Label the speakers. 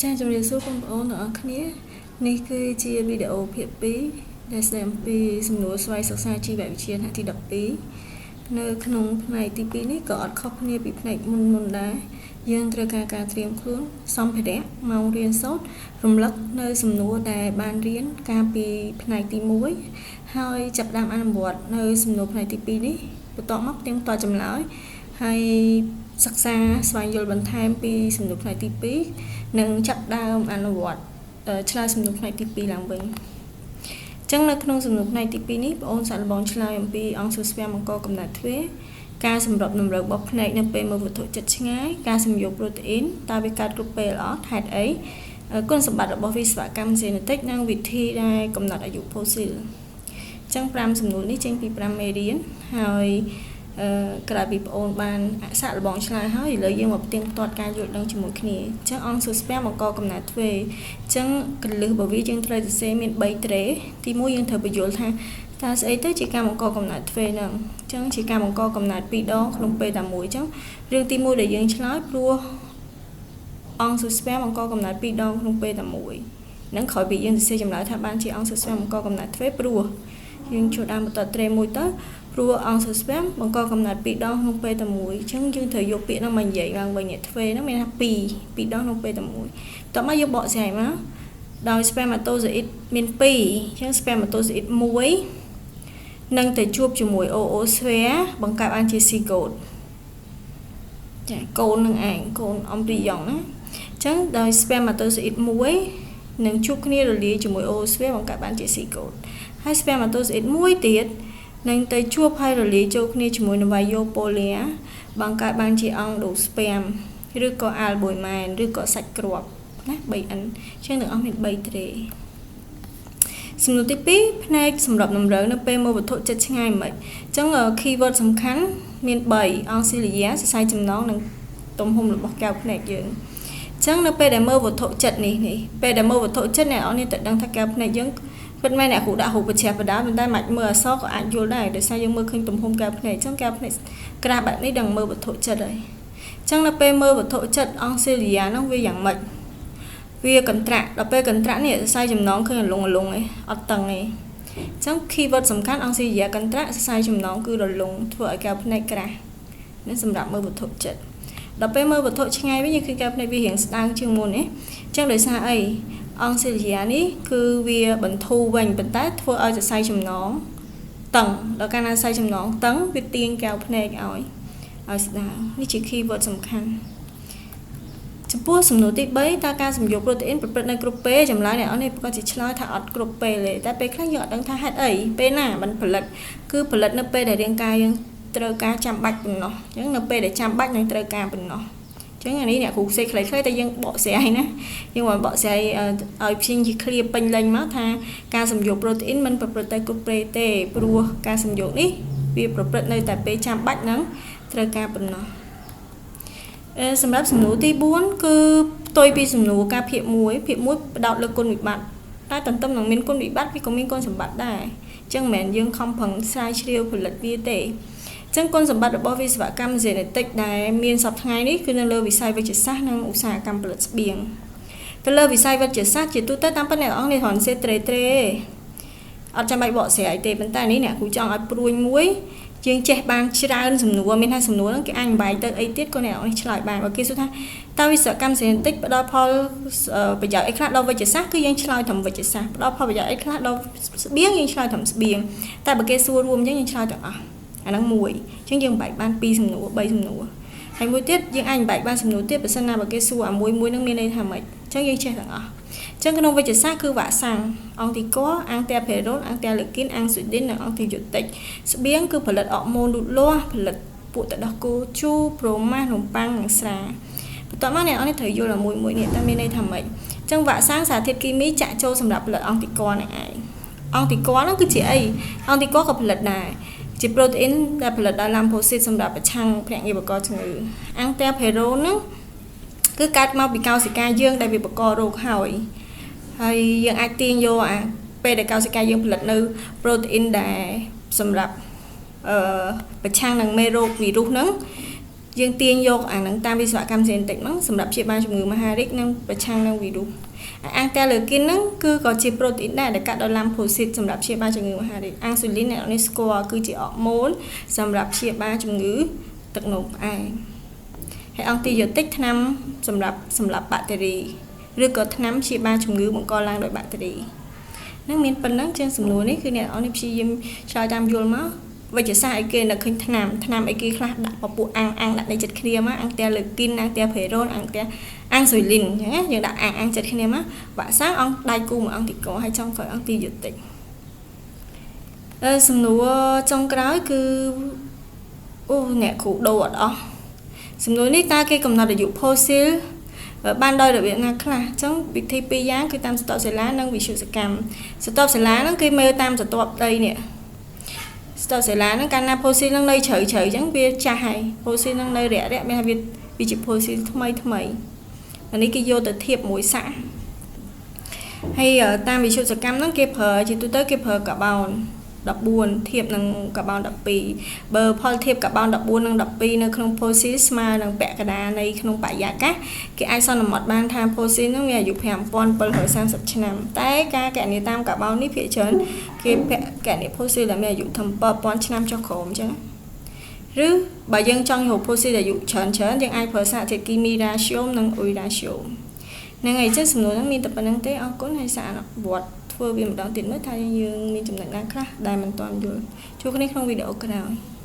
Speaker 1: ចាជម្រាបសួរបងប្អូនទាំងអស់គ្នានេះគឺជាវីដេអូភាគ2ដែលស្ដីអំពីសំណួរស្វ័យសិក្សាជីវវិទ្យាថ្នាក់ទី12នៅក្នុងផ្នែកទី2នេះក៏អត់ខុសគ្នាពីផ្នែកមុនមុនដែរយើងត្រូវការការត្រៀមខ្លួនសម្ភារៈម៉ោងរៀនសូត្ររំលឹកនៅសំណួរដែលបានរៀនកាលពីផ្នែកទី1ហើយចាប់ផ្ដើមអនុវត្តនៅសំណួរផ្នែកទី2នេះបន្ទាប់មកផ្ទៀងផ្ទាត់ចម្លើយហើយសិក្សាស្វែងយល់បន្ថែមពីសំណួរផ្នែកទី2និងចាប់ដើមអនុវត្តឆ្លើយសំណួរផ្នែកទី2ឡើងវិញអញ្ចឹងនៅក្នុងសំណួរផ្នែកទី2នេះបងអូនសាកល្បងឆ្លើយអំពីអង្គសុស្វាបង្កកំណើតទ្វេការសម្របតម្រូវរបស់ភ្នែកនៅពេលមើលវត្ថុជិតឆ្ងាយការសំយោគប្រូតេអ៊ីនតើវាកើតគ្រប់ពេលអត់ហេតុអីគុណសម្បត្តិរបស់វិស្វកម្មហ្សេនេទិកនិងវិធីដែលកំណត់អាយុផូស៊ីលអញ្ចឹង5សំណួរនេះចេញពី5មេរៀនហើយអឺក្រោយពីប្អូនបានសាកល្បងឆ្លើយហើយឥឡូវយើងមកផ្ទៀងផ្ទាត់ការយល់ដឹងជាមួយគ្នាអញ្ចឹងអង្គសុស្ពែបង្កកំណើតទ្វេអញ្ចឹងកលឹះរបស់វាយើងត្រូវសរសេរមាន3ត្រេទី1យើងត្រូវបញ្យល់ថាតើស្អីទៅជាការបង្កកំណើតទ្វេហ្នឹងអញ្ចឹងជាការបង្កកំណើតពីរដងក្នុងពេលតែមួយអញ្ចឹងរឿងទី1ដែលយើងឆ្លើយព្រោះអង្គសុស្ពែបង្កកំណើតពីរដងក្នុងពេលតែមួយហ្នឹងក្រោយពីយើងសរសេរចម្លើយថាបានជាអង្គសុស្ពែបង្កកំណើតទ្វេព្រោះយើងចូលដើមបន្តត្រេមួយទៅព្រោះអង្គសុស្ពែបង្កកំណើតពីរដងក្នុងពេលតែមួយអញ្ចឹងយើងត្រូវយកពាក្យហ្នឹងមកនិយាយឡើងវិញទ្វេហ្នឹងមានថា2 2ដងក្នុងពេលតែមួយតោះមកយើងបកស្រាយមកដោយ spermatozoid មាន2អញ្ចឹង spermatozoid 1នឹងទៅជួបជាមួយ oosphere បង្កើតបានជា zygote ចាកូននឹងឯងកូន embryon ណាអញ្ចឹងដោយ spermatozoid 1នឹងជួបគ្នារលាយជាមួយ oosphere បង្កើតបានជា zygote ហើយ spermatozoid មួយទៀតនឹងទៅជួបហើយរលាយចូលគ្នាជាមួយនឹង vacuole បង្កើតបានជា endosperm ឬក៏ albumen ឬក៏សាច់គ្រាប់ណា 3N អញ្ចឹងទាំងអស់មាន3ត្រេសំណួរទី2ផ្នែកសម្រាប់តម្រូវនៅពេលមើលវត្ថុជិតឆ្ងាយមិនអញ្ចឹង keyword សំខាន់មាន3អង្គស៊ីលីយ៉ាសរសៃចំណងនិងទំហំរបស់កែវភ្នែកយើងអញ្ចឹងនៅពេលដែលមើលវត្ថុចិត្តនេះនេះពេលដែលមើលវត្ថុចិត្តអ្នកនរនេះទៅដឹងថាកែវភ្នែកយើងពិតមែនអ្នកគ្រូដាក់រូបប្រឆាបដាប៉ុន្តែមិនមើលអក្សរក៏អាចយល់ដែរដោយសារយើងមើលឃើញទំហំកែវភ្នែកអញ្ចឹងកែវភ្នែកក្រាស់បែបនេះដឹងមើលវត្ថុចិត្តហើយអញ្ចឹងនៅពេលមើលវត្ថុចិត្តអង្គស៊ីលីយ៉ាហ្នឹងវាយ៉ាងម៉េចវាកន្ត្រាក់ដល់ពេលកន្ត្រាក់នេះសរសៃចំណងឃើញអលងអលងឯងអត់តឹងឯងអញ្ចឹង keyword សំខាន់អង្គស៊ីលីយ៉ាកន្ត្រាក់សរសៃចំណងគឺរលុងធ្វើឲ្យកែវភ្នែកក្រាស់នេះសម្រាប់មើលវត្ថុចិត្តដល់ពេលមើលវត្ថុឆ្ងាយវិញយើងឃើញកែវភ្នែកវារៀងស្ដើងជាងមុនណាអញ្ចឹងដោយសារអីអង្គស៊ីលីយ៉ានេះគឺវាបន្ធូរវិញប៉ុន្តែធ្វើឲ្យសរសៃចំណងតឹងដល់កាលណាសរសៃចំណងតឹងវាទាញកែវភ្នែកឲ្យស្ដើងនេះជា keyword សំខាន់ចំពោះសំណួរទី3តើការសំយោគប្រូតេអ៊ីនប្រព្រឹត្តនៅគ្រប់ពេលចម្លើយអ្នកនរនេះប្រកាសជាឆ្លើយថាអត់គ្រប់ពេលទេតែពេលខ្លះយើងអត់ដឹងថាហេតុអីពេលណាបានផលិតគឺផលិតនៅពេលដែលរាងកាយយើងត្រូវការចាំបាច់ប៉ុណ្ណោះអញ្ចឹងនៅពេលដែលចាំបាច់នឹងត្រូវការប៉ុណ្ណោះអញ្ចឹងអានេះអ្នកគ្រូសេខ្លីៗតែយើងបកស្រាយណាយើងមកបកស្រាយឲ្យព្យាជាឃ្លាពេញលេញមកថាការសំយោគប្រូតេអ៊ីនមិនប្រព្រឹត្តទៅគ្រប់ពេលទេព្រោះការសំយោគនេះវាប្រព្រឹត្តនៅតែពេលចាំបាច់នឹងត្រូវការប៉ុណ្ណោះសម្រាប់សំណួរទី4គឺផ្ទុយពីសំណួរការភាគ1ភាគ1ផ្ដោតលើគុណវិបត្តិតែទន្ទឹមនឹងមានគុណវិបត្តិវាក៏មានគុណសម្បត្តិដែរអញ្ចឹងមិនមែនយើងខំប្រឹងស្រាវជ្រាវផលិតវាទេអញ្ចឹងគុណសម្បត្តិរបស់វិស្វកម្មហ្សេនេទិកដែលមានសប្តាហ៍ថ្ងៃនេះគឺនៅលើវិស័យវិទ្យាសាស្ត្រនិងឧស្សាហកម្មផលិតស្បៀងទៅលើវិស័យវិទ្យាសាស្ត្រជាទូទៅតាមពិតអ្នកអង្គនេះគ្រាន់សេត្រេត្រេអត់ចាំបាច់បកស្រាយទេប៉ុន្តែនេះអ្នកគ្រូចង់ឲ្យព្រួញមួយយើងចេះបានច្រើនសំណួរមានថាសំណួរហ្នឹងគេអាចបំបែកទៅអីទៀតក៏អ្នកនរនេះឆ្លើយបានបើគេសួរថាតើវិស្វកម្មសេនតិចផ្ដល់ផលប្រយោជន៍អីខ្លះដល់វិទ្យាសាស្ត្រគឺយើងឆ្លើយត្រឹមវិទ្យាសាស្ត្រផ្ដល់ផលប្រយោជន៍អីខ្លះដល់ស្បៀងយើងឆ្លើយត្រឹមស្បៀងតែបើគេសួររួមអញ្ចឹងយើងឆ្លើយទាំងអស់អាហ្នឹងមួយអញ្ចឹងយើងបំបែកបាន2សំណួរ3សំណួរហើយមួយទៀតយើងអាចបំបែកបានសំណួរទៀតបើសិនណាបើគេសួរអាមួយមួយហ្នឹងមានន័យថាម៉េចអញ្ចឹងយើងចេះទាំងអស់អញ្ចឹងក្នុងវិទ្យាសាស្ត្រគឺវ៉ាក់សាំងអង់ទីក័រអាំងតែផេរ៉ូនអាំងតែលឺគីនអាំងស៊ូឌីននិងអង់ទីយ៉ូទិកស្បៀងគឺផលិតអរម៉ូនលូតលាស់ផលិតពួកទឹកដោះគោជូរប្រូម៉ាស់នំប៉័ងនិងស្រាបន្ទាប់មកអ្នកនរនេះត្រូវយល់មួយមួយនេះតើមានន័យថាម៉េចអញ្ចឹងវ៉ាក់សាំងសារធាតុគីមីចាក់ចូលសម្រាប់ផលិតអង់ទីក័រនេះឯងអង់ទីក័រហ្នឹងគឺជាអីអង់ទីក័រក៏ផលិតដែរជាប្រូតេអ៊ីនដែលផលិតដោយឡាំផូស៊ីតសម្រាប់ប្រឆាំងភ្នាក់ងារបង្កជំងឺអាំងតែផេរ៉ូនហ្នឹងគឺកើតមកពីកោសិកាយើងដែលវាបង្ករោគហើយហើយយើងអាចទាញយកអាពេលដែលកោសិកាយើងផលិតនៅប្រូតេអ៊ីនដែលសម្រាប់អឺប្រឆាំងនឹងមេរោគវីរុសហ្នឹង យើងទាញយកអាហ្នឹងតាមវិស្វកម្មសេនតិចហ្នឹងសម្រាប់ព្យាបាលជំងឺមហារីកនិងប្រឆាំងនឹងវីរុសអាំងតែលើគីនហ្នឹងគឺក៏ជាប្រូតេអ៊ីនដែរដែលកាត់ដោយឡាំផូស៊ីតសម្រាប់ព្យាបាលជំងឺមហារីកអាំងស៊ូលីនអ្នកនេះស្គាល់គឺជាអរម៉ូនសម្រាប់ព្យាបាលជំងឺទឹកនោមផ្អែមហើយអង់ទីយ៉ូទិកថ្នាំសម្រាប់សម្លាប់បាក់តេរីឬក៏ថ្នាំព្យាបាលជំងឺបង្កឡើងដោយបាក់តេរីនឹងមានប៉ុណ្ណឹងជាងសំណួរនេះគឺអ្នកនរនេះព្យាយាមឆ្លើយតាមយល់មកវិទ្យាសាស្ត្រអីគេនៅឃើញថ្នាំថ្នាំអីគេខ្លះដាក់ពពួកអាំងអាំងដាក់នៅចិត្តគ្នាមកអាំងតែលើគីនអាំងតែភេរ៉ូនអាំងតែអាំងស៊ុយលីនអញ្ចឹងណាយើងដាក់អាំងអាំងចិត្តគ្នាមកវ៉ាក់សាំងអង្គដៃគូមួយអង្គទីកហើយចុងក្រោយអង្គទីយ៉ូទិកអឺសំណួរចុងក្រោយគឺអូអ្នកគ្រូដូរអត់អស់សំណួរនេះតើគេកំណត់អាយុផូស៊ីលបានដោយរបៀបណាខ្លះអញ្ចឹងវិធីពីរយ៉ាងគឺតាមស្រទាប់សិលានិងវិទ្យុសកម្មស្រទាប់សិលាហ្នឹងគេមើលតាមស្រទាប់ដីនេះស្រទាប់សិលាហ្នឹងកាលណាផូស៊ីលហ្នឹងនៅជ្រៅជ្រៅអញ្ចឹងវាចាស់ហើយផូស៊ីលហ្នឹងនៅរាក់រាក់មានថាវាវាជាផូស៊ីលថ្មីថ្មីអានេះគេយកទៅធៀបមួយសាក់ហើយតាមវិទ្យុសកម្មហ្នឹងគេប្រើជាទូទៅគេប្រើកាបូន14ធៀបនឹងកាបូន12បើផលធៀបកាបូន14និង12នៅក្នុងផូស៊ីលស្មើនឹងពាក់កណ្ដាលនៃក្នុងបរិយាកាសគេអាចសន្មតបានថាផូស៊ីលនឹងមានអាយុ5730ឆ្នាំតែការកណនាតាមកាបូននេះភាគច្រើនគេកណនាផូស៊ីលដែលមានអាយុត្រឹម7000ឆ្នាំចុះក្រោមអញ្ចឹងឬបើយើងចង់រកផូស៊ីលអាយុច្រើនច្រើនយើងអាចប្រើសារធាតុគីមីរ៉ាស្យូមនិងអ៊ុយរ៉ាស្យូមហ្នឹងហើយចឹងសំណួរហ្នឹងមានតែប៉ុណ្្នឹងទេអរគុណហើយសារអនុវត្តធ្វើវាម្ដងទៀតមើលថាយើងមានចំណុចណាខ្លះដែលមិនទាន់យល់ជួបគ្នាក្នុងវីដេអូក្រោយ។